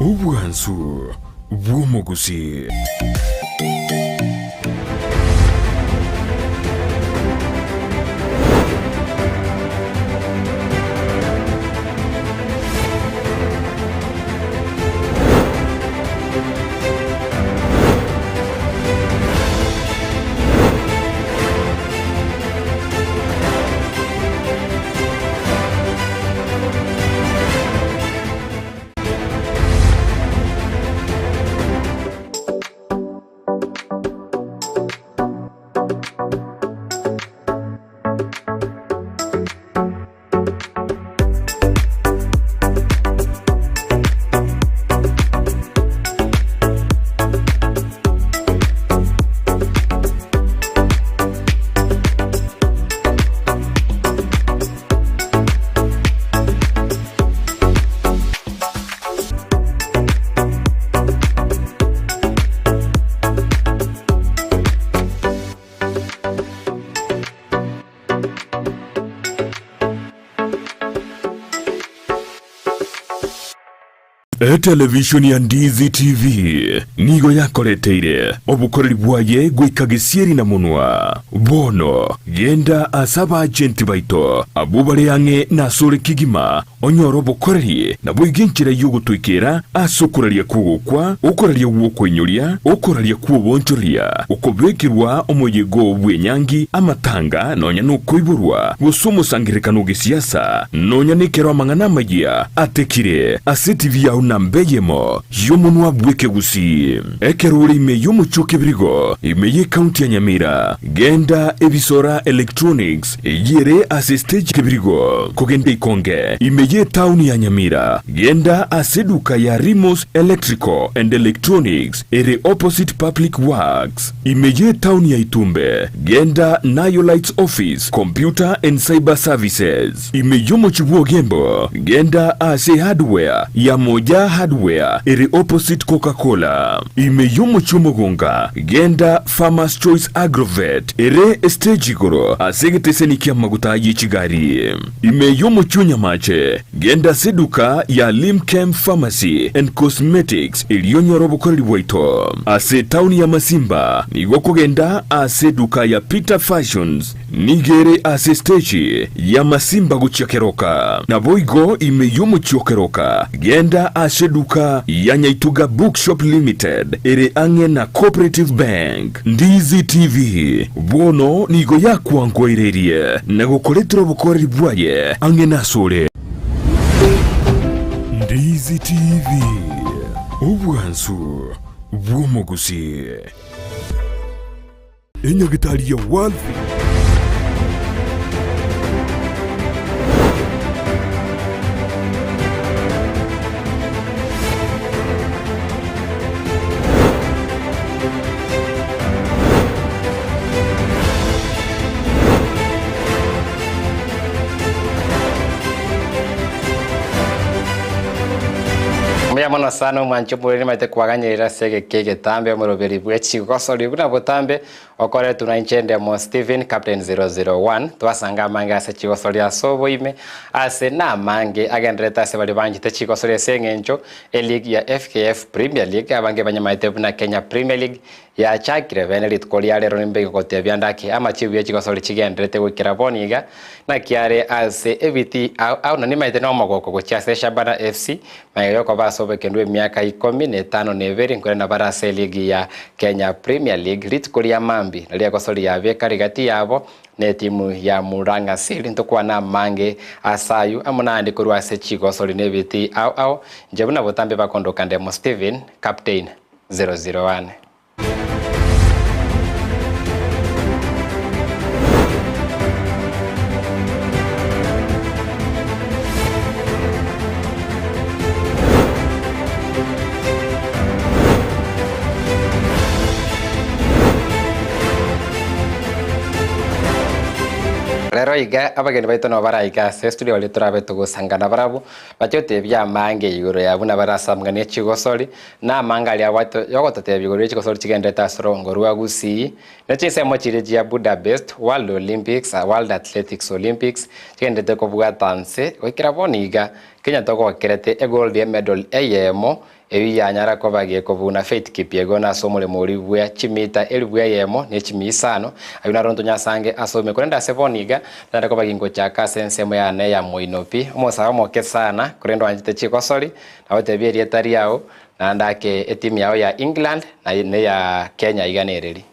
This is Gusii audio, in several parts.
Obwansu bw'omogusii. Etelevishoni ya Ndizi TV nigo yakoreteire obokoreri bwaye goika gesieri na monwa. Bono genda ase abaagenti baito abwo bare ang'e nasore kegima onyore obokoreri, naboigo enchera y'ogotoikera ase okoraria kw'ogokwa, okoraria gw'okoinyoria, okoraria kw'oboonchoreria, okobekerwa omoyega bw'enyangi, amatanga, nonya nokoiborwa, gose omosangererekano o gesiasa, nonya nekero amang'ana amayia atekire ase etibi yao namba eyemo y'omonwa bw'ekegusii. Ekero ore ime y'omochie o Kebirigo, ime y'ecounty ya Nyamira, genda Ebisora Electronics eyio ere ase stage Kebirigo, kogenda Ikonge, ime y'etaoni ya Nyamira, genda ase eduka ya Rimos Electrical and Electronics ere opposite Public Works, ime y'etaoni ya Itumbe, genda Nayo Lights Office, Computer and Cyber Services. Ime y'omochie bw'Ogembo, genda ase Hardware ya Moja Hardware ere opposite Coca Cola. Ime y'omochie Omogonga, genda Farmers Choice Agrovet ere estage igoro ase egeteseni ki'amaguta ye chigari. Ime y'omochie o Nyamache, genda ase eduka ya Limchem Pharmacy and Cosmetics erio onyore obokoreri bwaito. Ase etaoni ya Masimba, nigo okogenda ase eduka ya Peter Fashions. Nigo ere ase esteji y'amasimba gochia keroka. Naboigo ime y'omochie o keroka, genda ase eduka ya Nyaituga Bookshop Limited ere ang'e na Cooperative Bank. Ndizi TV bono nigo yakwankoireirie na gokoretera obokoreri bwaye ang'e nasore. Ndizi TV, obwansu bw'omogusii. Enyagitari ya Worthy. Mbuya mono sana omwanchi omoreri nimanyete kwaganyerera ase egeka egetambe omoroberi bwe chigosori buna botambe Okoretwe na inche Ndemo Stephen, Captain 001, twasanga amange ase chigosori ase oboime, ase namange agendererete ase baria banchete chigosori ase eng'encho e league ya FKF Premier League abange banyamaete buna Kenya Premier League yachakire bene rituko ria rero nimbe gotebia ndake amachibu ye chigosori chigendererete goikera bono iga naki are ase ebitii ao ao na nimaete nomogoko gochia ase Shabana FC Magega yokoba ase obokendu emiaka ikomi na etano na ebere nkorende nabare ase eligi ya Kenya Premier League rituko ria mambia nario egosori yabeka rigati yabo na etimu ya Murang'a Seal. Ntokwane amange ase ayio amo naende korwa ase chigosori na ebitii ao ao. Inche buna botambe bakondoka Ndemo Stephen, Captain 001. Rero iga abageni baito nabo baraike ase estudio baria torabe togosangana barabwo, bache gotebia amange igoro ya buna barasamganie chigosori, Na amanga aria abwate yogototebia igoro ye chigosori chigenderete ase rongo rwa Gusii, ne chinsemo chiria chia Budapest, World Olympics, World Athletics Olympics, chigenderete kobwata nse goikera bono iga. Kenya togokerete egold emedal eyemo Eyio yanyara koba gekobuna Faith Kipyegon ase omoremo oria bwe chimita elifu eyemo ne chimia isano. Ayio naro ntonyasange ase ime. Korende ase bono iga, nanyare koba gingochaka ase ensemo yane ya moino pi. Omosae omoke sana, korende oanchete chigosori, na gotebia erieta riao, naende ake etimu yao ya England na neya Kenya iga nereri.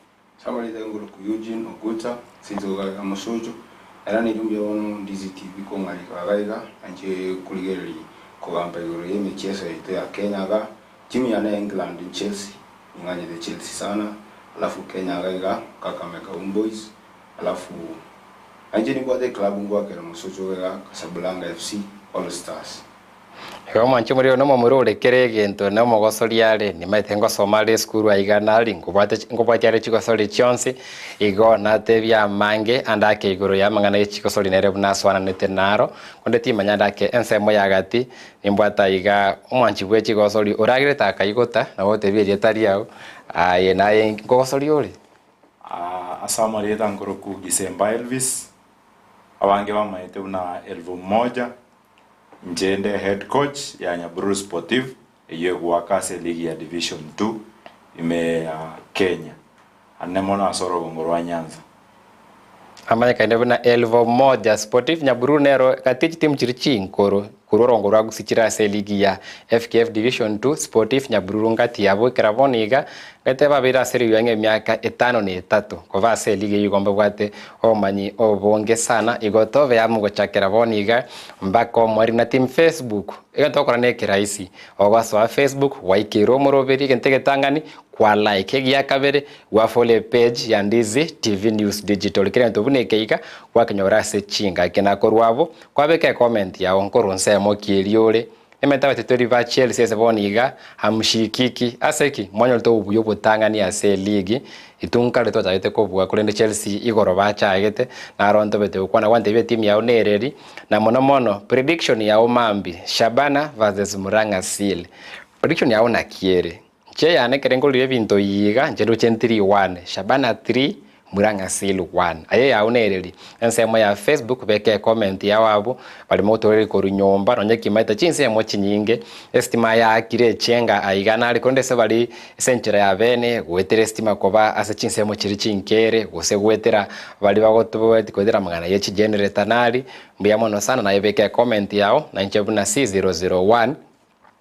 Samarita engoroku Eugene Oguta, since gokareka mosocho, era nigo mbuya bono Ndizi TV kong'arika iga iga anche korigereria kogamba igoro y'emechieso yaito ya Kenya iga, timu yane ya England ni Chelsea, ning'anchete Chelsea sana, alafu Kenya iga iga Kakamega Homeboyz, alafu nainche nimbwate eclub ngoakera mosocho iga iga Casablanca FC All Stars. Igo omwanche omorero nomomura ore kera egento na omogosori are, nimaete ngosoma are esukuru aiga nari, nkobwate nkobwatia are chigosori chionsi, igo natebia amange ande ake igoro y'amang'ana ye chigosori nere buna asoananete naro, konde timanya ande ake ensemo ya gati, nimbwate aiga omwanchi bwe chigosori oragerete akaigota, nabo otebie erieta riao, aye naye nkogosori ore? Ase amarieta nkoroku Gisemba Elvis, abange bamaete buna Elfu Moja. Inche nde head coach ya Nyabururu Sportive eyio egoaka ase eligi ya Division 2 ime ya Kenya, ane mono ase orogongo rwa Nyanza. Amanyekaine buna Elvo Moja Sportive, Nyabururu nero gati ye chitimu chiria chinkoro korwa orongo rwa Gusii chire ase eligi ya FKF Division 2, Sportive Nyabururu ngati yabo ekero bono iga Gete babeire ase riuya ng'emiaka etano na etato koba ase eligi eyio igo mbabwate obomanyi obonge sana igo tobe amo gochakera bono iga mpaka omwari na team Facebook egento ogokora nekerahisi ogosoa Facebook gwaikeire omoroberi egento egetang'ani kwa like egia kabere gwa follow epage ya Ndizi TV News Digital kera egento buna eke iga gwakenyora ase chingaki na korwa abwo kwabeka ecomment yao nkorwa nsemo ki erio ore Nimanyete abatetori ba Chelsea ase bono iga amushikiki. Ase ki? Mwanyorete obuya obotang'ani ase eligi, intwe nkare twachagete kobua korende Chelsea igoro bachagete, naro ntobete gokwana gwantebia etimu yao nereri, na mono mono prediction yao mambia, Shabana versus Murang'a Seal. Prediction yao naki ere? Inche yane ekere nkorire ebinto iga, inche ndoche ntiri one, Shabana three, Murang'a Seal one. Aye yao nereri? Ensemo ya Facebook beka ecomment yao abwo, barimo gotoreria korwa nyomba nonye kimaete chinsemo chinyinge, estima yaakire echenga aiga nare korende ase bari ase enchera ya bene goetera estima koba ase chinsemo chiria chinkere gose goetera baria bagotobwati goetera amang'ana ye chigenerator nari, mbuya mono sana naye beka ecomment yao nainche buna C001.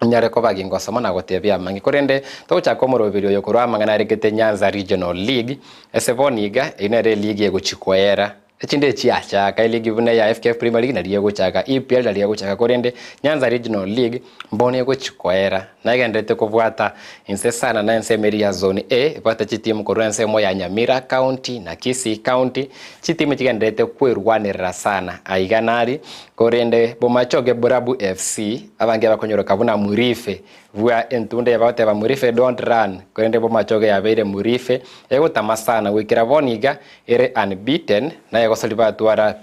Inyare koba gingosoma na gotebia amange. Korende togochaka omoroberi oyo korwa amang'ana arekete Nyanza Regional League, ase bono iga, eyio nere eligi egochia koera. Echinde echiachaka, eligi buna eya FKF Premier League nario egochaka, EPL nario egochaka, korende Nyanza Regional League mbono egochia koera. Nagendererete kobwata inse sana na ensemo eria ya Zone A, ebwate chitimu korwa ensemo ya Nyamira County na Kisii County, chitimu chigendererete kwerwanerera sana aiga naria. Korende Bomachoge Borabu FC, abange bakonyoroka buna Murife, bua entunda eye bagoteba Murife don't run, korende Bomachoge yabeire Murife, egotama sana goikera bono iga ere unbeaten, na egosori batwara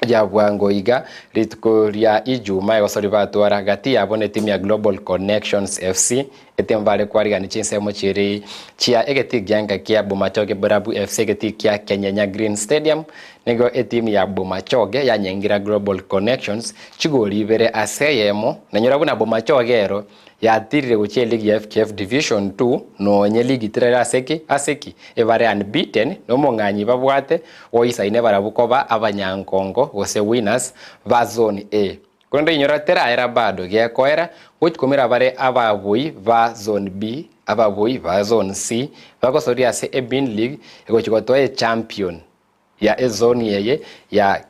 ya bwango iga rituko ria Ijumaa egosori batwara gati yabo ne timu ya Global Connections FC, etimu bare kwarigania chinsemo chiria chia egetii gianka kia Bomachoge Borabu FC egetii kia Kenyenya Green Stadium Nigo etimu ya Bomachoge yanyengira Global Connections chigori ibere ase eyemo, na nyora buna Bomachoge ero yatirire gochia eligi ya FKF Division 2 nonye ligi terere ase ki ase ki ebare unbeaten na omong'anyi babwate oisaine barabwo koba abanyankongo gose winners ba Zone A. Korende inyora teraera bado gekoera gochia komera bare ababui ba Zone B, ababui ba Zone C bagosoria ase eMain League egochia gotoa echampion. ya ezoni eye ya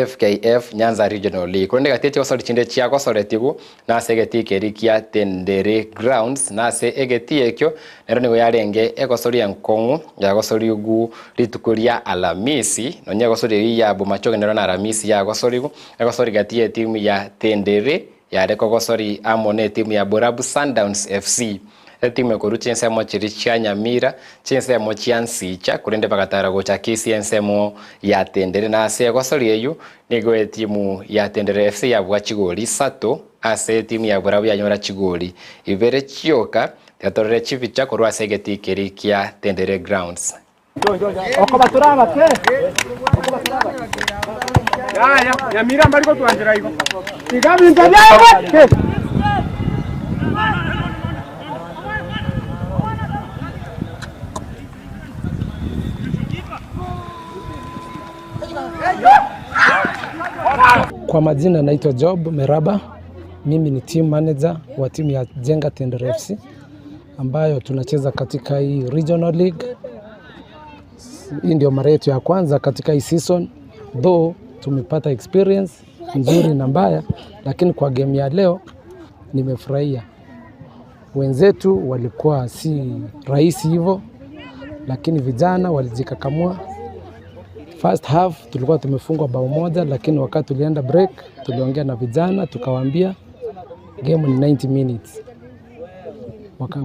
FKF Nyanza Regional League. Korende gati echigosori chinde chiagosoretigwe nase egetii keria kia Tendere Grounds, na ase egetii ekio nero nigo yarenge egosori enkong'u yagosorigwe rituko ria Alamisi, nonya egosori eyio ya Bomachoge nero na Alamisi yagosorigwe, egosori gati y'etimu ya Tendere yare kogosori amo netimu ya Borabu Sundowns FC. Etimu ekorwa chinsemo chiria chia Nyamira, chinsemo chia Nsicha, korende bagatara gocha Kisii ensemo ya Tendere. Na ase egosori eyio nigo etimu ya Tendere FC yabua chigori isato ase etimu ya Borabu yanyora chigori ibere chioka, tiatorire chibicha korwa ase egetii keria kia Tendere Grounds. Yaya, Nyamira mbari gotwanchera igo. Tiga binto biaye. Kwa majina naitwa Job Meraba, mimi ni team manager wa timu ya Jenga Tendere FC ambayo tunacheza katika hii regional league. Hii ndio mara yetu ya kwanza katika hii season, though tumepata experience nzuri na mbaya, lakini kwa game ya leo nimefurahia. Wenzetu walikuwa si rahisi hivyo, lakini vijana walijikakamua. First half tulikuwa tumefungwa bao moja, lakini wakati tulienda break tuliongea na vijana tukawaambia game ni 90 minutes.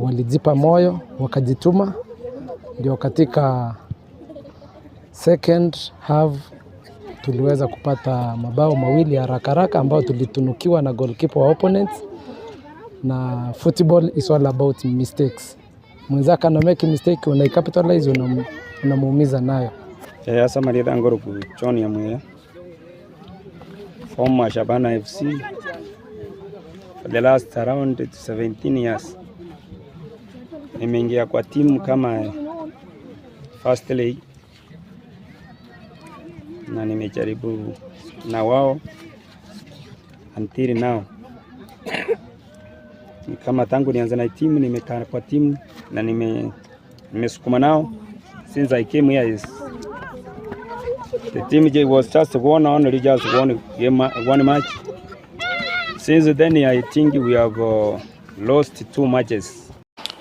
Walijipa moyo wakajituma, ndio katika second half tuliweza kupata mabao mawili ya haraka haraka ambayo tulitunukiwa na goalkeeper wa opponents. Na football is all about mistakes. Mwenzako ana make mistake, unaicapitalize, unamuumiza nayo. Asa Marietha Ngoroku John Nyamweya, former Shabana FC for the last around 17 years. Nimeingia kwa timu kama first league na nimejaribu na wao until now. Ni kama tangu nianze na timu nimekaa kwa timu na nimesukuma nao since I came here is the team was just won only just one game, one match. Since then I think we have lost 2 matches.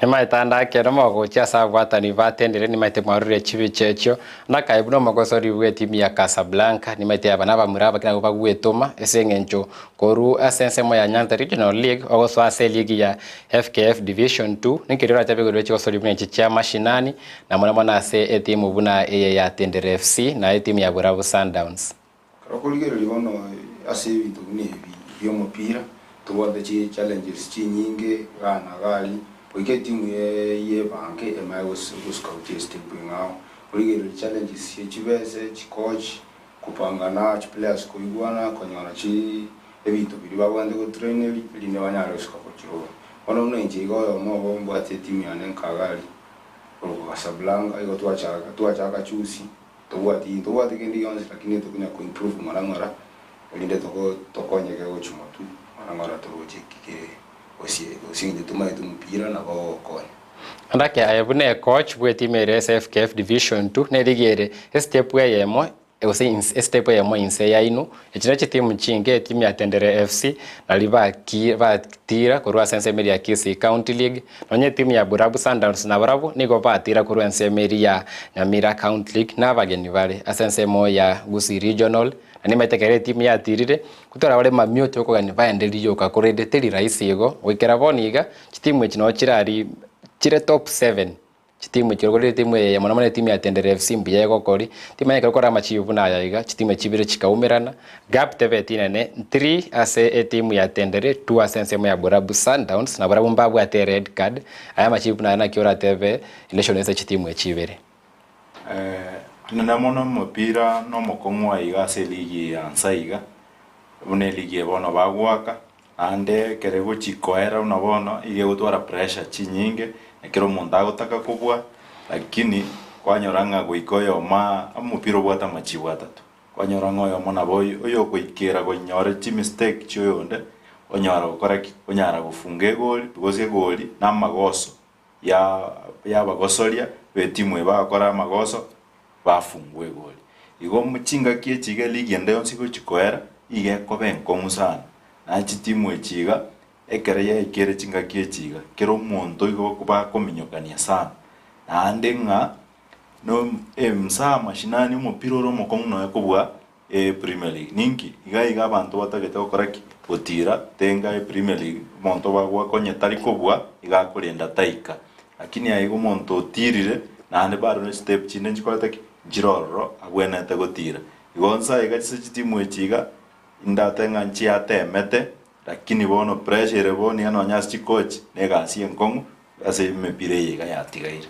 Nimaitanda kero mogochia ase abwatani batendire nimaite mwarure chibicha echio nakaibu nomogosori bwa etimu ya Casablanca nimaite aba nabamura abakina nabo bagwetoma ase eng'encho koru ase ensemo ya Nyanza Regional League ogosoa ase eligi ya FKF Division 2 ninkeri orachabe igoro chigosori buna echi chia mashinani na mono mono ase etimu buna eye ya Tendere FC na etimu ya Borabu Sundowns. Kero bono ase ebinto buna ebi bia omopira tobwate chi challenges chinyinge gana gari oike timu yebanke emaye gosuka gochia step eng'ao origereria challenges chibese chicoach kupangana chiplayers koigwana konyora chi ebinto biria babwate gotraineri erinde banyare gosuka gochiroba. Bono buna inche iga oyomo obo mbwate etimu yane nkagari korwa Casablanca igo twachaka twachaka chusi tobwati tobwate kende gionsi lakini tokonya kuimprove ng'ora ng'ora erinde tokonyeke gochuma tu ng'ora ng'ora toroche kike osie tumaete omopira nabo ogokonya. Andake aye buna ecoach bwa etimu ere ase FKF Division 2 nerigere estep eyemo gose estep eyemo inse yaino echi nachi timu chinge etimu ya Tendere FC nari batira korwa ase ensemo eria ya Kisii County League nonye etimu ya Borabu Sundowns na barabwo nigo batira korwa ensemo eria ya Nyamira County League na abageni bare ase ensemo ya Gusii Regional na nimaete ekero etimu yatirire gotora bare mamioto okogani baenderie yoka korende teri rahisi igo goikera bono iga chitimu echi nabo chirari chire top 7 chitimu echi korende etimu eye mono mono etimu ya Tendere FC mbuya egokori timanye ekero okora amachibu buna aya iga chitimu echi chibere chikaumerana gap tebeti nene 3 ase etimu ya Tendere 2 ase ensemo ya Borabu Sundowns na barabwo mbabwate red card aya amachibu buna aya naki oratebe relation ase chitimu echi ibere. Nene mono omopira na omokong'u aiga ase eligi ya nsa iga buna eligi eye bono bagwaka naende ekero egochikoera buna bono iga egotwara pressure chinyinge ekero omonto agotaka kobua lakini kwanyora ng'a goika oyoma omopira obwate amachibu atato kwanyora ng'a oyomo nabo oyo oyogoikera konyora chimistake chia oyonde onyora gokora ki onyara gofunga egori because egori na amagoso ya yabagosoria ba etimu eye bagokora amagoso bafungwa egori. Igo chingaki echi iga eligi ende yonsi gochi koera iga ekoba enkong'u sana naye chitimu echi iga ekero yaikire chingaki echi iga kera omonto igo bakominyokania sana naende ng'a no nsa mashinani omopira ore omokong'u nonya kobua Premier League. Ninki? Iga iga abanto batagete gokora ki? Gotira tenga Premier League omonto bagwakonye tari kobua iga akorenda taika. Lakini aiga omonto otirire naende bado ne step chinde nchikorete ki? Nchire ororo abwenerete gotira. Igo nsa iga chise chitimu echi iga indate ng'a nchiatemete lakini bono pressure ere bono iga nonya ase chikochi na egasi enkong'u ase emepira eye iga yatigaire.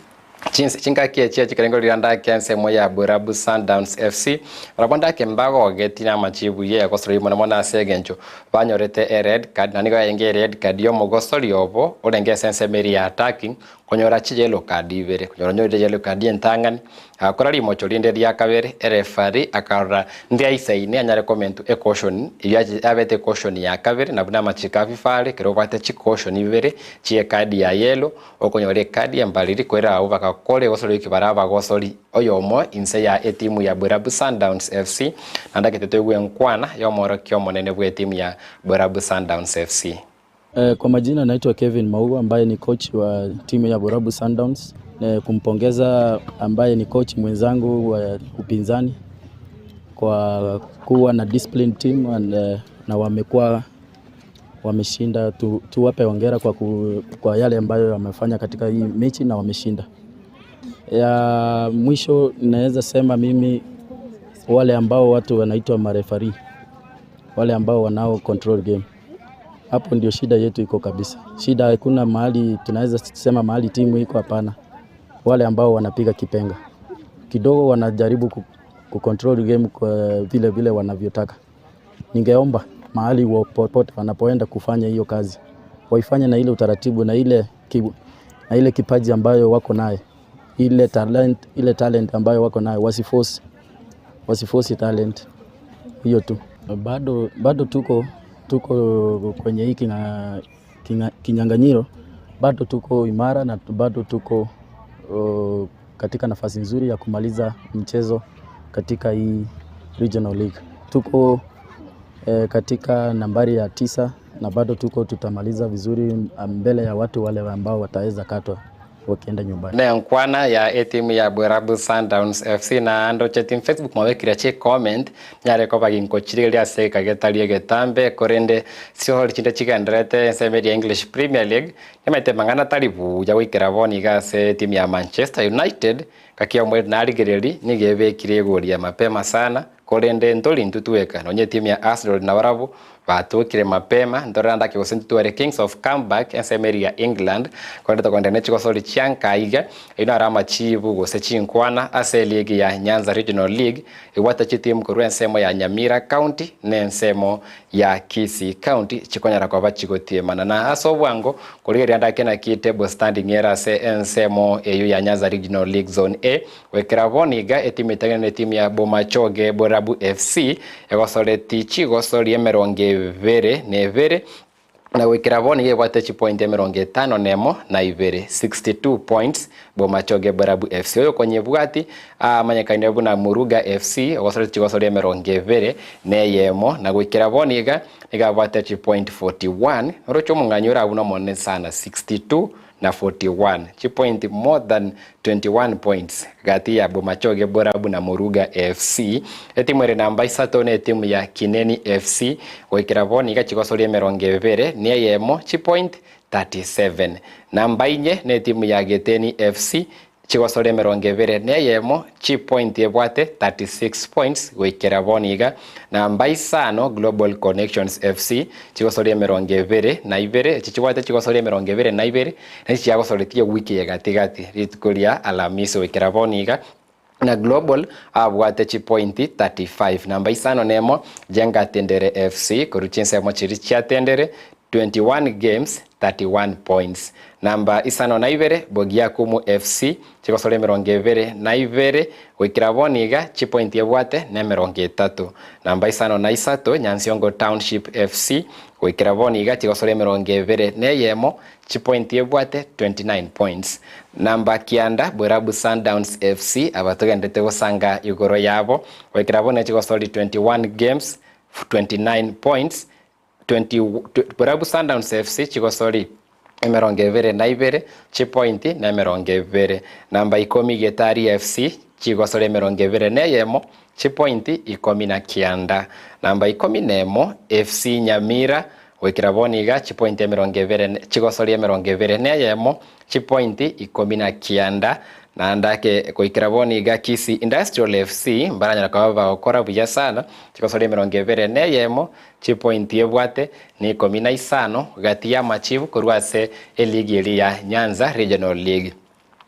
Chinse chingaki echi chikarengo riria ndake ensemo ya Borabu Sundowns FC, barabwo ndake mbagogeti namachibu ye egosori mono mono ase engencho banyorete e red card na nigo yarenge e red card y'omogosori obo orenge ase ensemo eria ya attacking konyora chi yellow card ibere, konyora onyorire yellow card entang'ani agakora rimocho rinde ria kabere ereferee akarora ndiaisaine anyare komentwa e caution eyio yabete e caution ya kabere na buna amachiko a FIFA are ekero obwate chi caution ibere chie card ya yellow Okonyora ekadi embariri koira abwo bagakora egosori goika bare abagosori oyomo inse ya etimu ya Borabu Sundowns FC naende agete toigwe enkwana y'omoorokia omonene bw'etimu ya Borabu Sundowns FC. Kwa majina naitwa Kevin Maugo ambaye ni coach wa timu ya Borabu Sundowns. Kumpongeza ambaye ni coach mwenzangu wa upinzani kwa kuwa na disciplined team and, na wamekuwa wameshinda tu, tuwape hongera kwa, ku, kwa yale ambayo wamefanya katika hii mechi na wameshinda. Ya mwisho naweza sema mimi wale ambao watu wanaitwa marefari, wale ambao wanao control game, hapo ndio shida yetu iko kabisa. Shida hakuna mahali tunaweza sema mahali timu iko, hapana. Wale ambao wanapiga kipenga kidogo wanajaribu ku control game kwa vile vile wanavyotaka. Ningeomba mahali popote wanapoenda kufanya hiyo kazi waifanye na ile utaratibu na ile, ki, na ile kipaji ambayo wako naye ile talent, ile talent ambayo wako nayo wasiforce, wasiforce talent hiyo tu. Bado, bado tuko, tuko kwenye hii kinga, kinga, kinyang'anyiro bado tuko imara na bado tuko uh, katika nafasi nzuri ya kumaliza mchezo katika hii regional league. Tuko eh, katika nambari ya tisa na bado tuko tutamaliza vizuri mbele ya watu wale ambao wataweza katwa wakienda nyumbani. Nenkwana ya etimu ya Borabu Sundowns FC na ndoche team Facebook mwabekire chi comment nyare koba ginkochirigeria ase ekagetari egetambe korende chihori chinde chigenderete ensemo eria English Premier League nimaete mang'ana tari buya goikera bono iga ase etimu ya Manchester United gaki omweri narigereria nigo ebekire egoria mapema sana Korende ntori intwe tweka, nonya etimu ya Arsenal nabarabwo batokire mapema, ntorora ndake gose ntitware Kings of Comeback ensemo eria ya England, korende tokoendereria ne chigosori chia nka iga, eyio naro amachibu gose chinkwana ase eligi ya Nyanza Regional League ebwate chitimu korwa ensemo ya Nyamira County na ensemo ya Kisii County chikonyara koba chigotiemana. Na ase obwango korigereria ndake naki table standing ere ase ensemo eyio ya Nyanza Regional League Zone A, Goikera bono iga etimu etang'aine netimu ya Bomachoge Borabu FC egosoreti chigosori emerongo ebere na ebere, na goikera bono iga ebwate chipointi emerongo etano nemo na ibere, 62 points, Bomachoge Borabu FC. Oyo konyebwati amanyekaine buna Muruga FC ogosoreti chigosori emerongo ebere na eyemo, na goikera bono iga nigo abwate chipointi 41, oroche omong'anyi ore abwo nomonene sana 62 na 41, chipointi more than 21 points gati ya Bomachoge Borabu na Moruga FC. Etimu ere namba isato ne etimu ya Kineni FC goikera bono iga chigosoria emerongo ebere na eyemo chipoint 37. Namba inye ne etimu ya Geteni FC Chigosora emerongo ebere na eyemo, chipointi ebwate 36 points goikera bono iga. Namba isano Global Connections FC chigosora emerongo ebere na ibere, echi chibwate chigosora emerongo ebere na ibere, nachi chiagosoretie ewiki eye gati gati rituko ria Alamisi goikera bono iga. Na Global abwate chipointi 35. Namba isano na emo Jenga Tendere FC korwa chinsemo chiria chia Tendere 21 games 31 points. Namba isano na ibere Bogiakumu FC chigosora emerongo ebere na ibere goikera bono iga chipointi ebwate nemerongo etato. Namba isano na isato Nyansiongo Township FC goikera bono iga chigosora emerongo ebere na eyemo chipointi ebwate 29 points. Namba kianda Borabu Sundowns FC aba togenderete gosanga igoro yabo goikera bono echigosori 21 games 29 points 20 Borabu Sundowns FC chigosori emerongo ebere na ibere chipointi na emerongo ebere. Namba ikomi Getari FC chigosori emerongo ebere na eyemo chipointi ikomi na kianda. Namba ikomi na emo FC Nyamira goikera bono iga chipointi emerongo ebere chigosori emerongo ebere na eyemo chipointi ikomi na kianda. Naende ake goikera bono iga Kisii Industrial FC mbaranyara koba bagokora buya sana chigosori emerongo ebere na eyemo Chipointi ebwate nikomi na isano gati y'amachibu korwa ase eligi eria ya Nyanza Regional League.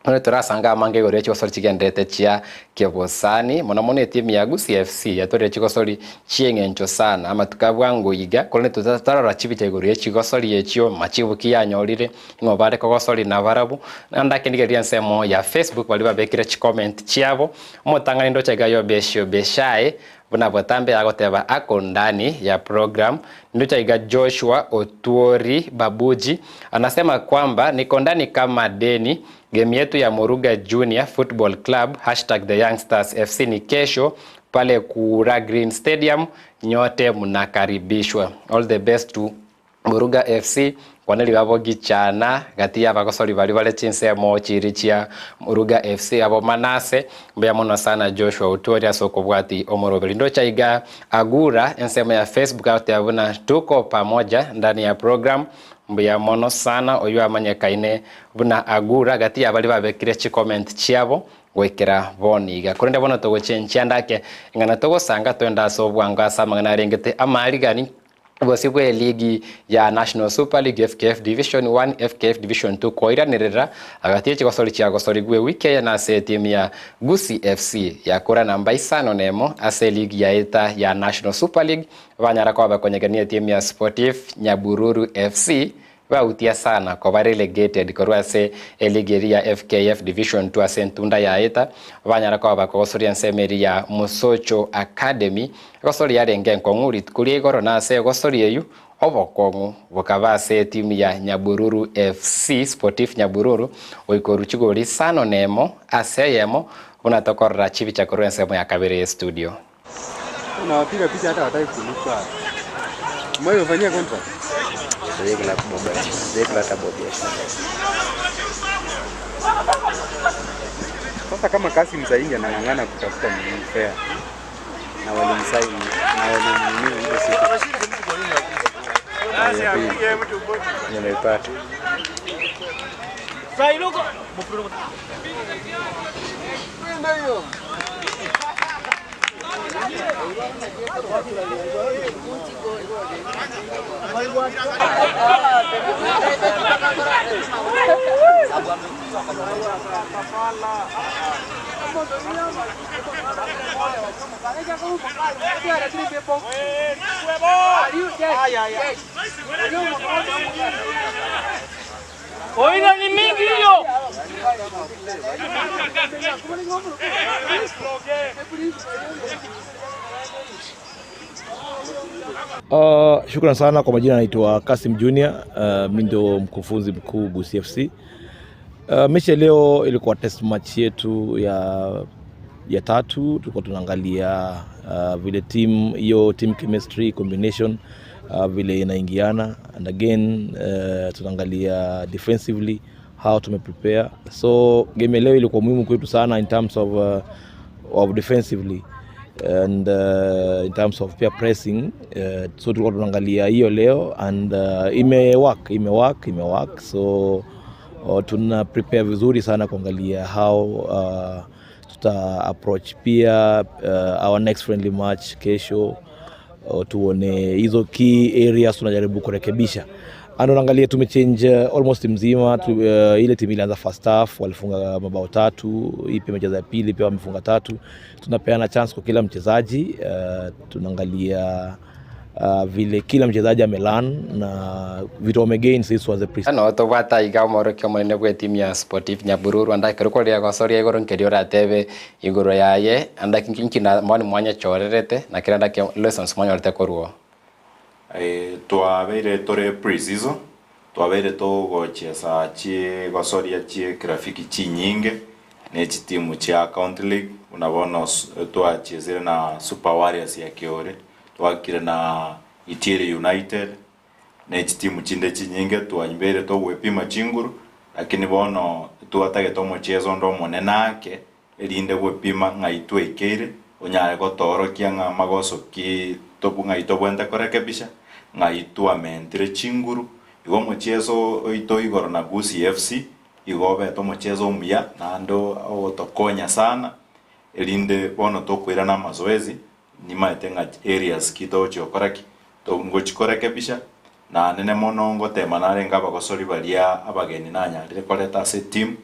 Bono torasange amange igoro ye chigosori chigenderete chia kebosani, mono mono etimu ya Gusii FC yatorire chigosori chi'eng'encho sana amatuko a bwango iga, korende totarora chibicha igoro ye chigosori echio, machibu ki yanyorire, ing'o bare kogosori nabarabwo. Naende ake ndigererie ensemo ya Facebook baria babekire chicomment chiabo, omotang'ani ndoche iga Yobesio Beshae, Buna botambe agoteba ako ndani ya program, nducha iga Joshua Otuori Babuji anasema kwamba niko ndani kama deni, game yetu ya Moruga Junior Football Club hashtag the Youngsters FC ni kesho pale Kura Green Stadium, nyote mnakaribishwa. All the best to Moruga FC, kwaneri babo gichana gati y'abagosori baria bare chinsemo chiria chia Moruga FC abo Manase, mbuya mono sana Joshua Otuori ase okobwati omoroberi. Ndocha iga Agura ensemo ya Facebook agoteba buna tuko pamoja ndani ya program, mbuya mono sana oyio amanyekaine buna Agura gati ya baria babekire chicomment chiabo goikera bono iga. Korende bono togochenchia ndake ing'ana togosanga twende ase obwango ase amang'ana arengete amaarigani Bosio bw'eligi ya National Super League FKF Division 1, FKF Division 2 koiranerera agati echigosori chiagosorigwe ewiki eye nase etimu ya Gusii FC yakora namba isano nemo ase eligi ya eta ya National Super League banyara koba bakonyegania etimu ya Sportif Nyabururu FC Bautia sana koba relegated korwa ase eligi eria ya FKF Division 2 ase entunda ya eta, banyara koba bakogosoria ensemo eria ya Mosocho Academy, egosori yarenge enkong'u rituko ria igoro na ase egosori eyio obokong'u bokaba ase etimu ya Nyabururu FC, Sportif Nyabururu, goika oru chigori isano na emo ase eyemo buna tokorora chibicha korwa ensemo ya kabere ye studio. Unawapiga picha hata wataki kulipa. Umewahi contract? Sasa kama Kasim Zaingi anang'ang'ana kutafuta nini fair na walimsaini na walimnini hiyo siku ya pili nimeipata. Oiga ni mingi hiyo. Shukran sana kwa majina, naitwa Kasim Junior. Mi ndio mkufunzi mkuu Gusii FC. Mechi ya leo ilikuwa test match yetu ya tatu. Tulikuwa tunaangalia vile team hiyo team chemistry combination vile inaingiana and again tunaangalia defensively how tumeprepare. So game ya leo ilikuwa muhimu kwetu sana in terms of defensively and in terms of pia pressing, so tulikuwa tunaangalia hiyo leo and imework imework imework so tuna prepare vizuri sana kuangalia how tuta approach pia our next friendly match kesho, tuone hizo key areas tunajaribu kurekebisha and unaangalia tumechange almost mzima tu, ile timu ilianza first half walifunga mabao tatu, hii pia imecheza ya pili pia wamefunga tatu. Tunapeana chance kwa kila mchezaji, tunaangalia vile kila mchezaji amelearn na vitu wamegain since was the pre No tobwata iga omorokia omonene bwa etimu ya Sportif Nyabururu ande ekero koria gosoria igoro nkeria oratebe igoro yaye ande nki na moni mwanyechorerete na kera ndake lessons mwanyorete korwa. Twabeire tore pre-season, twabeire togochiesa chigosoria chie kirafiki chinyinge ne chitimu chia county league buna bono twachiesire na Super Warriors ya Kiore, twakire na Itiere United ne chitimu chinde chinyinge twanybeire togwepima chinguru, lakini bono twatagete omochezo onde omonene ake erinde gwepima ng'ai tweikeire onyare gotorokia ng'a magoso ki tobu ng'ai tobwente korekebisha ng'ai twamentire chinguru. Igo omochezo oito igoro na Gusii FC igo obete omochezo omuya naende ogotokonya sana erinde bono tokoirana amazoezi nimaete ng'a areas ki togochi gokora ki ngochi korekebisha na nene mono ngotema narenge abagosori baria abageni nanyarire koreta ase team.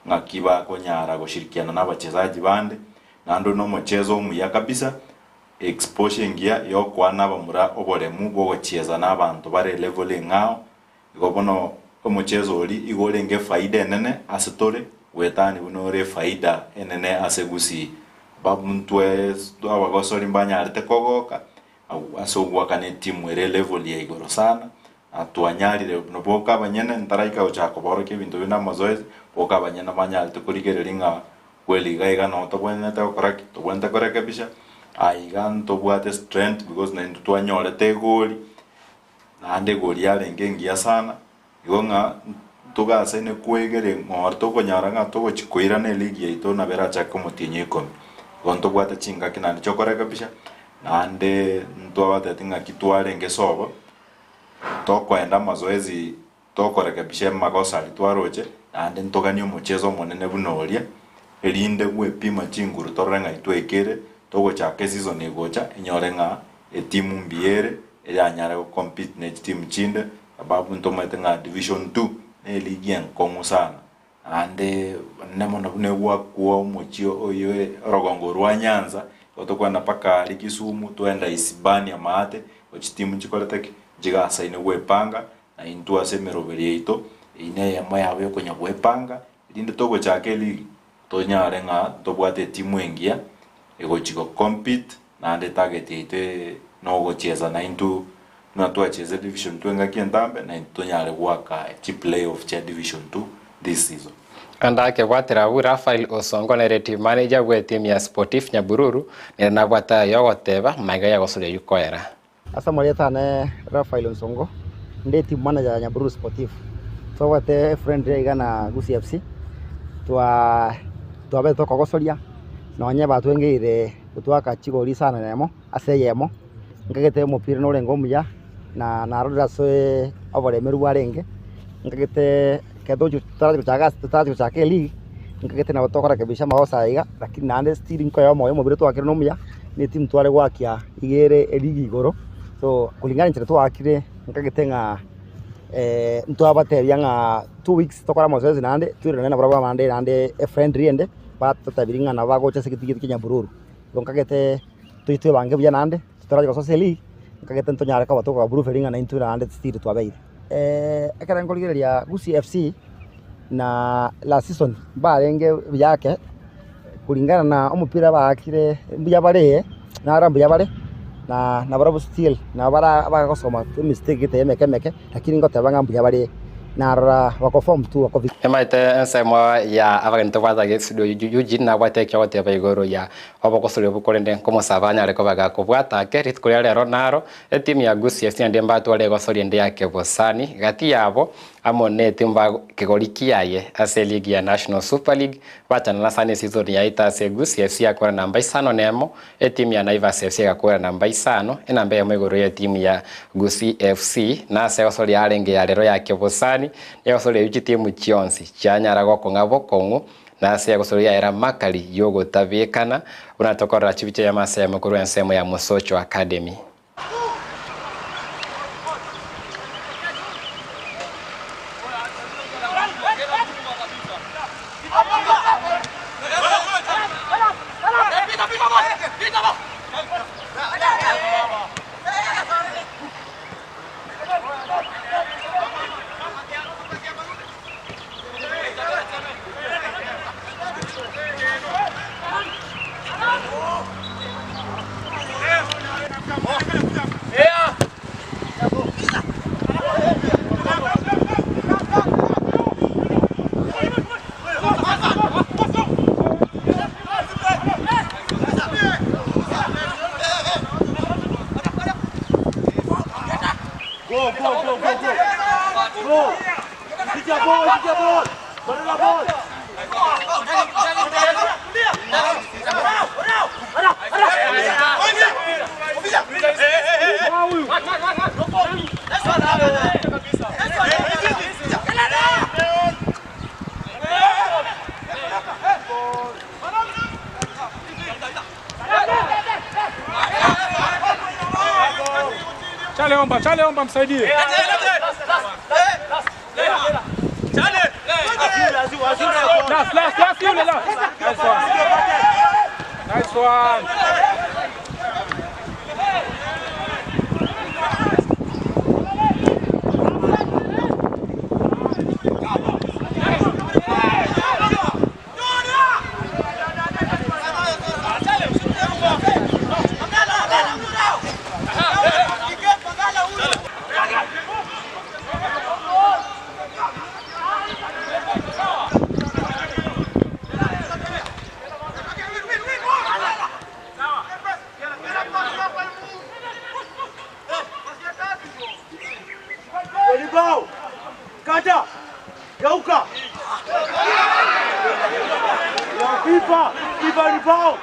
Ng'aki bakonyara goshirikiana na abachesaji bande, naende oyo nomochezo omuya kabisa, exposure engiya yokoa na abamura oboremu bwogochiesa na abanto bare elevel eng'ao, igo bono omochezo oria igo orenge efaida enene ase tore, goetania buna ore efaida enene ase Gusii. Abamntwe abagosori mbanyarete kogoka ase ogoakana etimu ere elevel ya igoro sana, Na twanyarire buna boka abanyene, ntaraika gochaka koborokia ebinto binde amazoezi, boka abanyene banyarete korigereria ng'a kweli iga iga noo tobwenerete gokora ki? Tobwenerete korekebisha, aiga ntobwate strength because naintwe twanyorete egori, naende egori yarenge engiya sana, igo ng'a ntogasaine koegeria ng'o tokonyora ng'a togochi koirana eligi yaito nabo erachake omotienyi o ikomi. Igo ntobwate chingaki naende chiokorekebisha, naende ntwabatebeti ng'aki twarenge sobo. Tokoenda amazoezi tokorekebisha amagoso aria twaroche, naende ntoganie omocheso omonene buna oria, erinde gwepima chinguru torore ng'ai twaikire, togochaka eseason egocha enyore ng'a etimu mbuya ere, eranyare gocompete ne chitimu chinde, sababu ntomaete ng'a division two ne eligi enkong'u sana. Naende onene mono buna egwakwa omochie oyo orogongo rwa Nyanza, igo tokoenda mpaka aria Kisumu, twenda Isibania maate, igo chitimu nchikorete ki? Nchigasaine gwepanga, na intwe ase emeroberi yaito, eyio neyemo yabo yokonya gwepanga, erinde togochaka eligi, tonyare ng'a ntobwate etimu engiya, egochi go compete, naende etarget yaito nogochiesa naintwe buna twachiesie division two engaki entambe, naintwe tonyare goaka chi playoff chia division two this season. Ande akebwatera abwo Raphael Osongo nere team manager bwe team ya Sportif Nyabururu nere nabwate aya ogoteba magega ya gosoria ayio koera. Ase amarieta ane Raphael Onsongo, nde team manager ya Nyabururu Sportif. Twabwate efriendly iga na Gusii FC, twa twabete tokogosoria, nonye batwengeire gotwaka chigori isano na emo ase eyemo, nkagete omopira norenge omuya, na narorire ase oboremeru bwarenge, nkagete ekero tochi totarachi gochaka ase totarachi gochaka eleague, nkagete nabo tokorekebisha amagoso aya iga, lakini naende still nkoyea omoyo omobere twakire na omuya, na etimu tware goakia iga ere eligi igoro, so kulingana enchera twaakire nkagete ng'a ntwabatebia ng'a 2 weeks tokore amazoezi naende, toirane nabarabwo abande naende efriendly ende, batotebirie ng'a nabo bagocha ase egetii kia Nyabururu. Igo nkagete tochi twebange buya naende, torachi gosoa ase eleague, nkagete ntonyare koba tokoba ng'a naintwe naende still twabeire. Ekero nkorigereria Gusii FC na last season mbarenge buya ake, kulingana na omopira baakire mbuya bare, naro mbuya bare, na nabarabwo still nabo bara bagosoma emistake gete emeke emeke, lakini ngoteba ng'a mbuya bare, narora bako form tu bako. Emaete ensemo ya abageni tobwate gesudo Eugene nabwate ekio agoteba igoro ya obogosoria obwo korende nkomosaba anyare koba gakobwata ake rituko ria rero naro etimu ya Gusii FC naende mbatware egosoria ende ya kebosani gati yabo amo ne etimu ba kegori kiaye ase eligi ya National Super League bachanana sana eseason yaito ase Gusii FC yakora namba isano na emo etimu ya Naivas FC egakora namba isano enamba eyemo igoro ya etimu ya Gusii FC na ase egosoria yarenge ya rero ya kebosani egosoria eywo chitimu chionsi chianyara gokong'a bokong'u na ase egosoria yaera makari yogotabekana buna tokorora chibicha ya masemo korwa ensemo ya Mosocho Academy. Go, go, go, go, go. Go. Piga ball, piga ball. Ball, ball. Chale omba, chale omba msaidie. Last, last, last, yule last. Nice one. Nice one. Walibao! Kata! Gauka! Ya FIFA! FIFA ribao!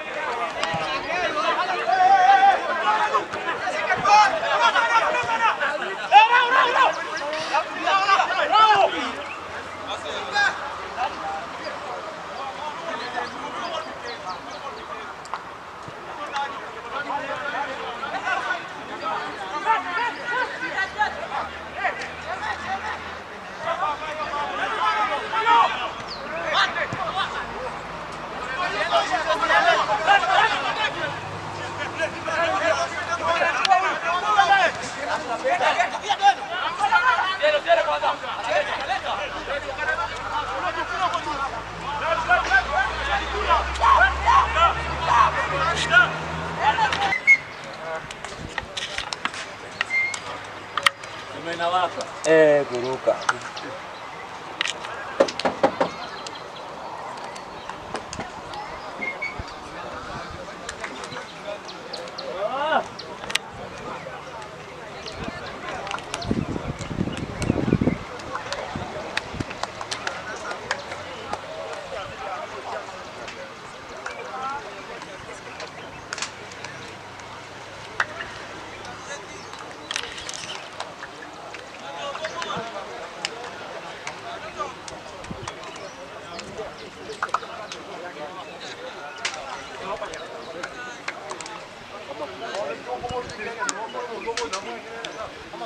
Eh, kuruka.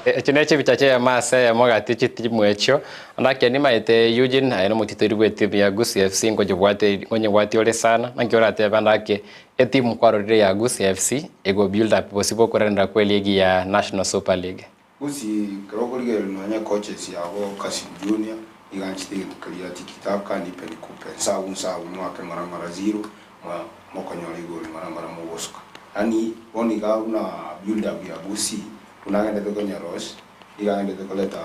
Ekio ne chibicha chi'emasa eyemo gati chitimu echio, naki nimaete Eugene aye nomotiteri bwa etimu ya Gusii FC nkochibwate nkonyebwati ore sana, naki oratebe ndake etimu kwarorire ya Gusii FC ego build up gose bokoranera kwa eligi ya National Super League. Gusii ekero okorigereria nonya coaches yabo Kassim Junior, nigo anchete egento keria tiki-taka nipe nikupe, nsabu nsabu mwake ng'ora ng'ora zero, mwa mokonyora igoro ng'ora ng'ora mogosuka. Yaani bono iga buna build up ya Gusii, buna agendete konyerosia, iga agendete koreta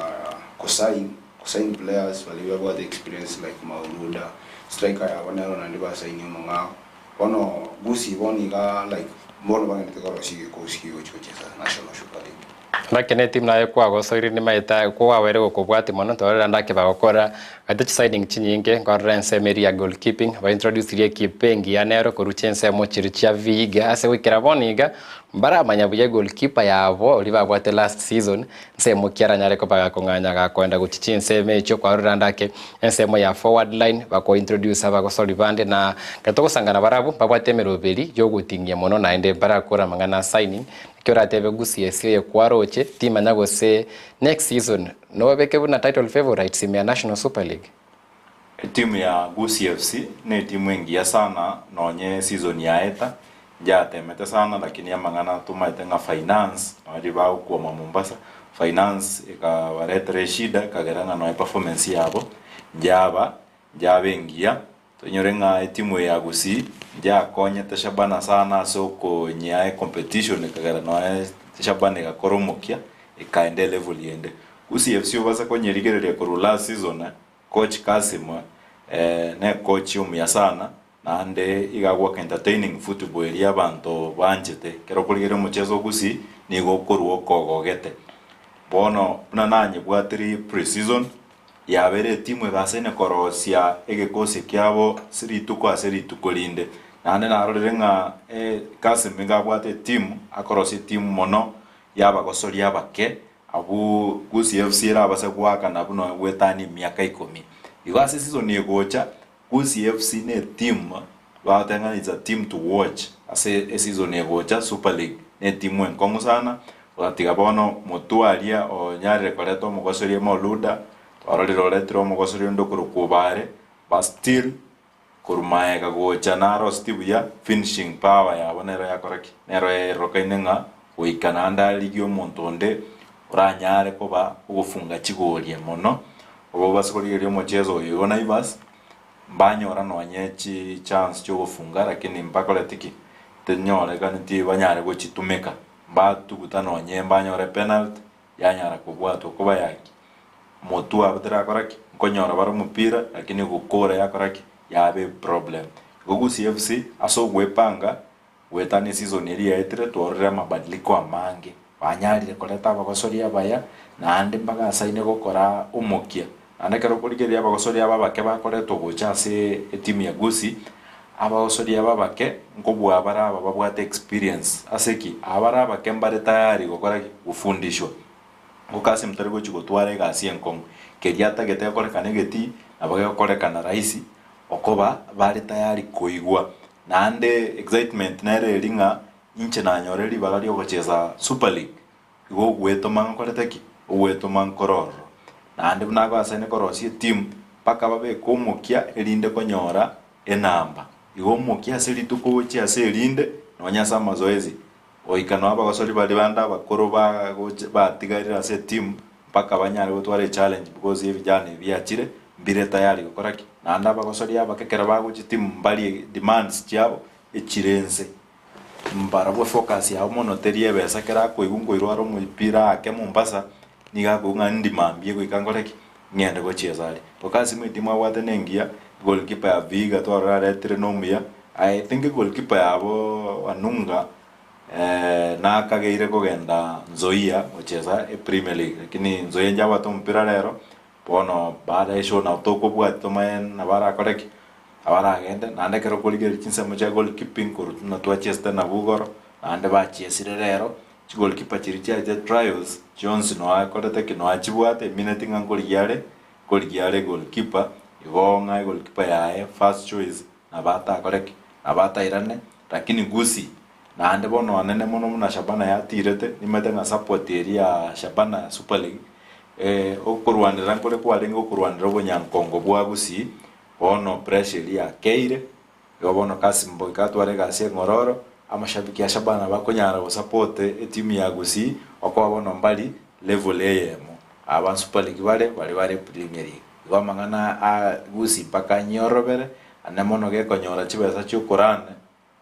kosign, kosign players baria babwate experience like Mauluda, striker yabo nero naende basignie omong'ao. Bono Gusii bono iga like bono bagendete korosia egekosi kegochi gochesa National Super League. Ndake ne etimu naye kwagosoire nimaete kwawere gokobwatia mono torora ndake bagokora gati chisigning chinyinge nkorora ensemo eria ya goalkeeping baintroducirie ekeeper engiya nero korwa chinsemo chiria chia Vihiga ase goikera bono iga mbaramanya buya egoalkeeper yabo oria babwate last season nsemo ki aranyare koba gakong'anya gakoenda gochia chinsemo echio kwarora ndake ensemo ya forward line bakointroduce abagosori bande na ekero togosangana barabwo mbabwate emeroberi yogoting'ia mono naende mbarakore amang'ana a signing Ekio oratebe Gusii ase oye kwaroche, timanya gose next season nobabeke buna title favourites ime ya National Super League. Etimu ya Gusii FC ne etimu engiya sana nonye season yaeta njatemete sana lakini amang'ana tomaete ng'a finance nonye riria bagokwama Mombasa finance ekabaretera eshida ekagera ng'a nonye performance yabo njaba njaba engiya Toinyore ng'a etimu eye ya Gusii yakonyete Shabana sana ase okonyea ecompetition ekagera nonya Shabana egakora omokia ekaenda elevel ende. Gusii FC obase konyerigereria korwa last season coach Kassim ne coach omuya sana naende iga agoaka entertaining football eria abanto banchete. Ekero okorigereria omocheso o Gusii nigo okorwa okogogete. Bono buna nanyebwatirie pre-season Yabeire etimu egasaine korosia egekosi kiabo ase rituko ase rituko rinde. Naende narorire ng'a Kassim nigo abwate etimu, akorosia etimu mono y'abagosoria abake, abwo Gusii FC erabase goakana buna goetania emiaka ikomi. Igo ase season egocha, Gusii FC ne etimu bagoteba ng'a it's a team to watch ase eseason egocha Super League ne etimu enkong'u sana, Gatiga bono motwe aria onyarire koreta omogosoria Mauluda, twarorire oretire omogosoria onde okorokwa Obare, but still. Korwa maega gocha naroseti buya, finishing power yabo nero yakora ki? Nero erokaine ng'a goika naende arigie omonto onde oranyare koba ogofunga chigoria mono, obo base korigereria omochezo oyo igo Naivas, mbanyora nonye chi chance chiogofunga lakini mbakoreti ki? Tenyorekaneti banyare gochitumeka, mbatuguta nonye mbanyore penalty, yanyara kobwatwa koba yaki? Motwe abo terakora ki? Nkonyora bare omopira lakini gokora yakora ki? Yaba eproblem. Igo Gusii FC ase ogwepanga goetania eseason eria yaetire twarorire amabadiliko amange. Banyarire koreta abagosori abaya naende mbagasaine gokora omokia. Naende ekero okorigereria abagosori aba abake bakoretwa gocha ase etimu ya Gusii, abagosori aba abake nkobua bare aba babwate experience. Ase ki? Aba bare abake mbare tayari gokora ki? Gofundishwa. Gokasi tari gochia gotwara egasi enkong'u. Keria atagete gekorekane egetii, nabo gegokorekana rahisi, okoba bare tayari koigwa. Naende excitement nere eria ng'a inche nanyore ribaga riogochesa Super League, igo ogwetoma nkorete ki? Ogwetoma nkore ororo. Naende buna agoasaine korosia etimu, mpaka babeke omokia erinde konyora enamba. Igo omokia ase rituko gochia ase erinde, nonya ase amazoezi, Goika noo abagosori baria bande abakoro bagocha batigarire ase etimu mpaka banyare gotwara echallenge because ebijana ebi biachire mbire tayari gokora ki? Naende abagosori abake ekero bagocha etimu mbarie demands chiabo echire inse. Mbarabwo efocus yabo mono teri ebesa ekero akoigwa nkoirwara omopira ake Mombasa nigo akoigwa ng'a ndi mambia goika nkore ki? Ng'ende gochiesa aria. Gokasi mo etimu abwate nengiya, goalkeeper ya Vihiga twarora aretire nomuya, I think goalkeeper yabo Anunga nakageire kogenda Nzoia gochesa epremier league lakini Nzoia inche abwate omopira rero, bono baada ye show nabo tokobwatia tomanye nabo arakore ki? Nabo aragende, naende ekero okorigereria chinsemo chia goalkeeping korwa buna twachesete nabwo igoro, naende bachiesire rero, Chigoalkeeper chiria chiacha trials chionsi noa akorete ki noa achibwate emineti ng'a nkorigia are nkorigia are goalkeeper igo ng'a egoalkeeper yaye first choice nabo atakore ki nabo atairane lakini Gusii naende bono anene mono buna Shabana yatirete nimanyete ng'a support eria ya Shabana super league okorwanera nkore kwarenge okorwanera obonyankongo bwa Gusii bono pressure eria yakeire. Igo bono Kassim goika atware egasi eng'ororo, amashabiki a Shabana bakonyara gosupport etimu ya Gusii okoba bono mbari level eyemo. Aba Super League bare, baria bare Premier League. Igo amang'ana a Gusii mpaka anyorobere, ane mono gekonyora chibesa chiokorun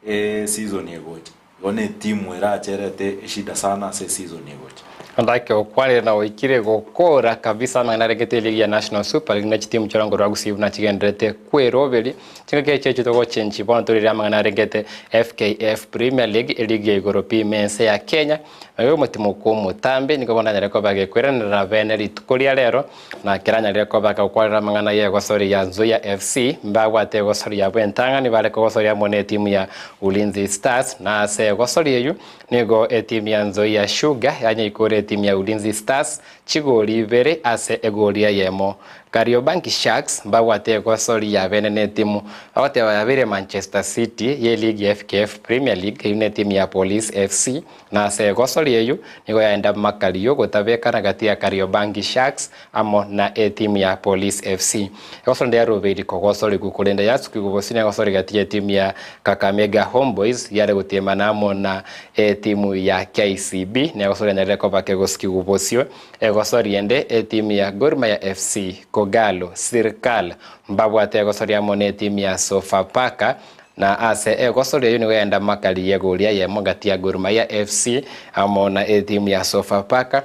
eseason egocha. Igo ne etimu erache erete eshida sana ase eseason egocha. Ondake okwanire na oikire gokora kabisa amang'ana aregete eligi ya National Super League na chitimu chi'orongo rwa Gusii buna chigendererete kweroberi. Chingaki echi echio togochenchi bono torire amang'ana arengete FKF Premier League eligi ya igoro pi ime ense ya Kenya. Naboigo omotimo okwo omotambe nigo bono anyare koba agekoiranerera bene rituko ria rero na keranyarire koba agokwarera amang'ana y'egosori ya Nzoia FC mbabwate egosori yabo entang'ani bare kogosoria amo n'etimu ya Ulinzi Stars na ase egosori eyio Nigo etimu ya Nzoia Sugar yanyaikore etimu ya Ulinzi Stars chigori ibere ase egori eyemo. Kariobangi Sharks mbabwate egosori ya bene netimu bagoteba yabeire Manchester City ye ligi ya FKF Premier League eyio netimu ya Police FC na ase egosori eyio nigo yaenda makario gotabekana gati ya Kariobangi Sharks amo na etimu ya Police FC. Egosori ndiarobeiri kogosorigwa korende yasukigwe bosio negosori gati y'etimu ya Kakamega Homeboyz yare gotiemana amo na etimu ya KCB negosori yanyarire koba kegosukigwa bosio. Egosori ende etimu ya Gor Mahia FC, Kogalo, Sirkal mbabwate egosori amo netimu ya Sofapaka na ase egosori eyio nigo yaenda makari y'egori eyemo gati ya Gor Mahia FC amo na etimu ya Sofapaka.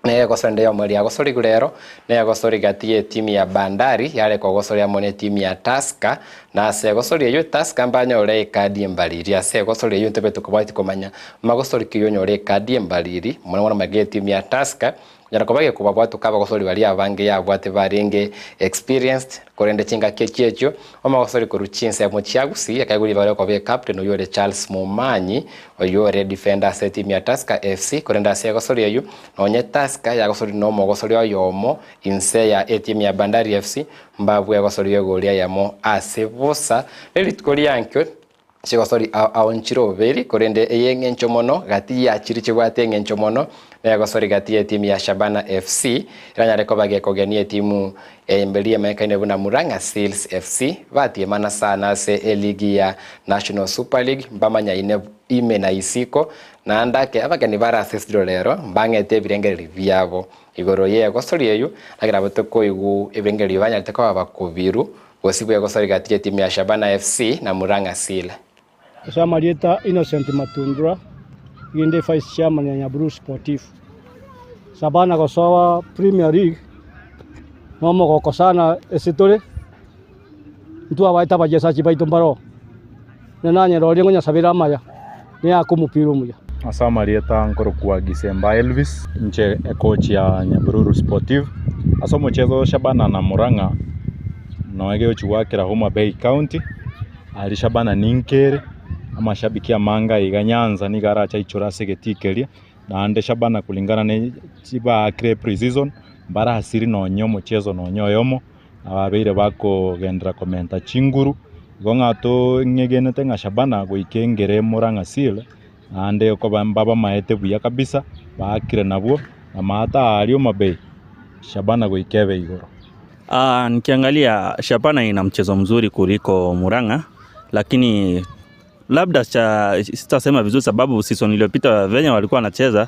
Negosori ende y'omoerio yagosorigwe rero, negosori gati y'etimu ya Bandari yare kogosoria amo netimu ya Tusker, na ase egosori eyio Tusker mbanyore ekadi embariri. Ase egosori eyio ntobe tokobwati komanya magosori ki oyonyore ekadi embariri, mono mono magega etimu ya Tusker, konyara koba gekobabwatoka abagosori baria abange yabwate barenge experienced, korende chingaki echio echio omogosori korwa chinsemo chia Gusii akaigwa ribaga riokoba ecaptain oyio ore Charles Momanyi Oyio ore defender ase etimu ya Tusker FC korende ase egosori eyio nonye Tusker yagosorire nomogosori oyomo inse ya etimu ya Bandari FC mbabue egosori y'egori eyemo ase bosa. Nerituko riankio. Chigosori ao ao nchiroberi, korende ey'engencho mono gati ya chiria chibwate engencho mono negosori gati y'etimu ya Shabana FC eranyare koba gekogenia etimu emberi emanyekaine buna Murang'a Seals FC batiemana sana ase eligi ya National Super League mbamanyaine ime na isiko naende ake abageni bare ase studio rero mbang'ete ebirengererio biabo igoro y'egosori eyio naki nabo tokoigwa ebirengererio banyarete koba bakobiru Gose bwegosori gati y'etimu ya Shabana FC na Murang'a Seal. Ase amarieta Innocent Matundura, nigo inde vice chairman ya Nyabururu Sportif. Shabana gosoa Premier League nomogoko sana ase tore, ntwabaete abachesachi baito mbaroo, na nanyerorire ngonyasabera amaya, niake omopira omuya. Ase amarieta nkorokwa Gisemba Elvis, inche ecoach ya Nyabururu Sportive. Ase omochezo o Shabana na Murang'a noe gegochi goakera Homa Bay County, aria Shabana ninkere, amashabiki amange aiga Nyanza nigo arache aichore ase egetii keria, naende Shabana kulingana ne chibaakire pre-season, mbarasiri nonye omochezo nonye oyomo. Ababeire bakogenderera komenta chinguru, igo ng'a tong'egenete ng'a Shabana goika engere Murang'a Seal, naende okoba mbabamaete buya kabisa, baakire nabwo, na maate aaria Homa Bay, Shabana goika ebe igoro. Nikiangalia Shabana ina mchezo mzuri kuliko Murang'a, lakini labda cha, sitasema vizuri sababu season iliyopita venye walikuwa wanacheza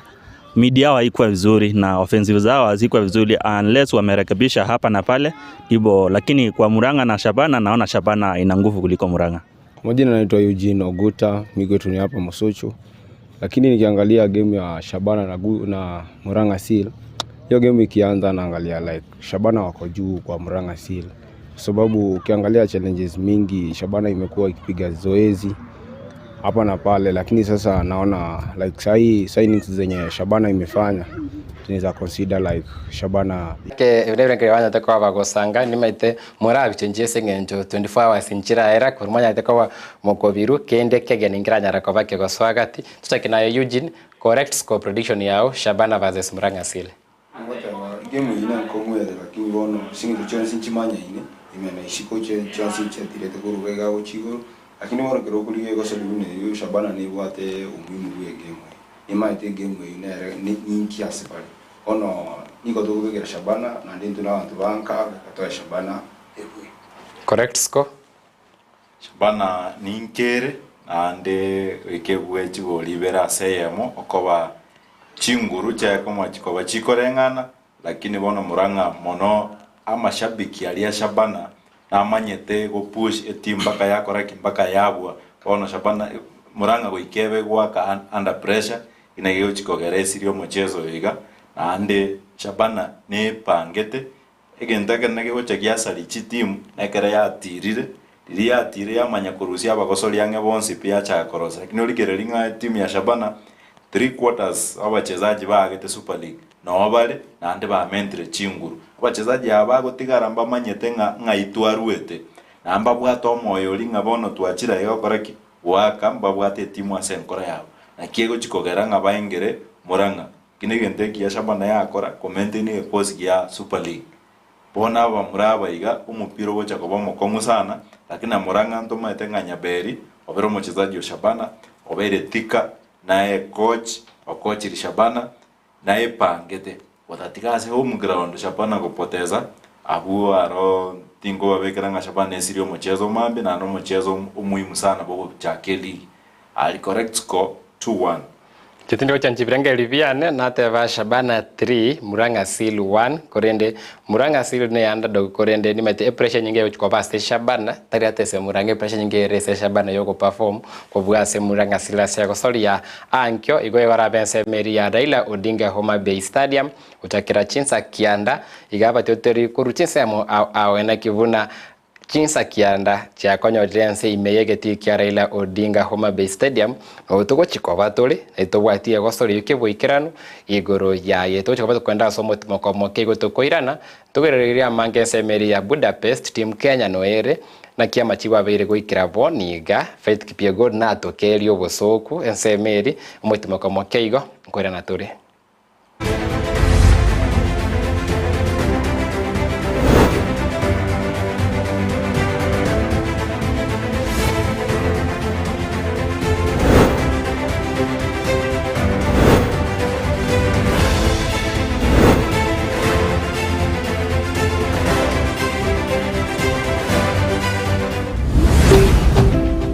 mid yao haikuwa vizuri na offensive zao hazikuwa vizuri unless wamerekebisha hapa na pale hivyo, lakini kwa Murang'a na Shabana naona Shabana ina nguvu kuliko Murang'a. Kwa majina naitwa Eugene Oguta, mi kwetu ni hapa Mosocho, lakini nikiangalia game ya Shabana na, na Murang'a Seal, hiyo game ikianza naangalia like Shabana wako juu kwa Murang'a Seal, kwa sababu ukiangalia challenges mingi Shabana imekuwa ikipiga zoezi hapa na pale, lakini sasa naona like sahi signings zenye Shabana imefanya tunaweza consider like Shabana Ke ebirengererio banyarete koba bagosanga nimaete morabiche ase eng'encho 24 hours nchiraera korwa mwanyarete koba mokobiru kende kegeni nkeranyara koba kegosoa gati tochake naye Eugene correct score prediction yao Shabana versus Murang'a Seal. Ngoteba egame eyio nenkong'u ere lakini bono ase eng'encho chionsi nchimanyaine ime na isiko chionsi nchiatirete korwa iga gochia igoro lakini bono ekero okorigia egosori buna eyio Shabana nebwate omuhimu bwa egame eyio. Nimaete egame eyio nere ninki ase bare. Bono nigo tokobekera Shabana naende intwe na abanto ba nka goika toe Shabana ebwe. Correct score. Shabana ninki ere naende goika ebue chigori ibere ase eyemo okoba Chinguru chiaye komoa chikoba chikoreng'ana, lakini bono Murang'a mono amashabiki aria Shabana namanyete go push eteam mpaka yakora ki mpaka yabua bono Shabana Murang'a goika ebe goaka under pressure inaki egochi kogera esirie omocheso oyo iga naende Shabana nepangete Egento ekenene kegocha giasaria chitimu nekero yatirire, riria yatirire yamanya korusia abagosori ang'e bonsi pi yachaka korosia. Lakini origererie ng'a etimu ya Shabana three quarters abachesaji baagete Super League noo bare naende bamentire chinguru. Abachesaji aba bagotigara mbamanyete ng'a ng'ai twaruete na mbabwate omoyo oria ng'a bono twachire aiga gokora ki? Goaka mbabwate etimu ase enkoro yabo. Naki egochi kogera ng'a baengere Murang'a Eki negento ekiya Shabana yakora komaintain egekosi gia Super League. Bono abamura aba iga omopira ogocha koba omokong'u sana lakini namora ng'a ntomaete ng'a Nyaberi obere omochezaji o Shabana, obeire Thika naye coach okochiri Shabana naye epangete gotatiga ase home ground Shabana gopoteza abwo aro tinkobabekera ng'a Shabana esirie omochezo omambia naende omochezo omuhimu sana bogochaka eligi. Ari correct score 2-1. Inche tindi gochancha ebirengererio biane, nateba Shabana 3, Murang'a Seal 1, korende Murang'a Seal ne underdog korende nimanyete epressure enyinge egochia koba ase Shabana, tari ate ase Murang'a epressure enyinge ere ase Shabana ya ogoperform kobua ase Murang'a Seal ase egosoria ankio igo egorabe ensemo eria ya Raila Odinga Homa Bay Stadium gochakera chinsa kianda iga abatiotori korwa chinsemo ao ao naki buna Chinsa kianda chiakonyorire ense ime y'egetii kia Raila Odinga Homa Bay Stadium, nabo togochia koba tore, na titobwati egosori y'oboikeranu igoro yaye. Togochia koba tokoenda ase omotimoko omoke igo tokoirana, togerererie amange ensemo eria ya Budapest, Team Kenya noere, naki amachibo abeire goikera bono iga, Faith Kipyegon natokerie obosooku ensemo eria, omotimoko omoke igo, nkoirana tore.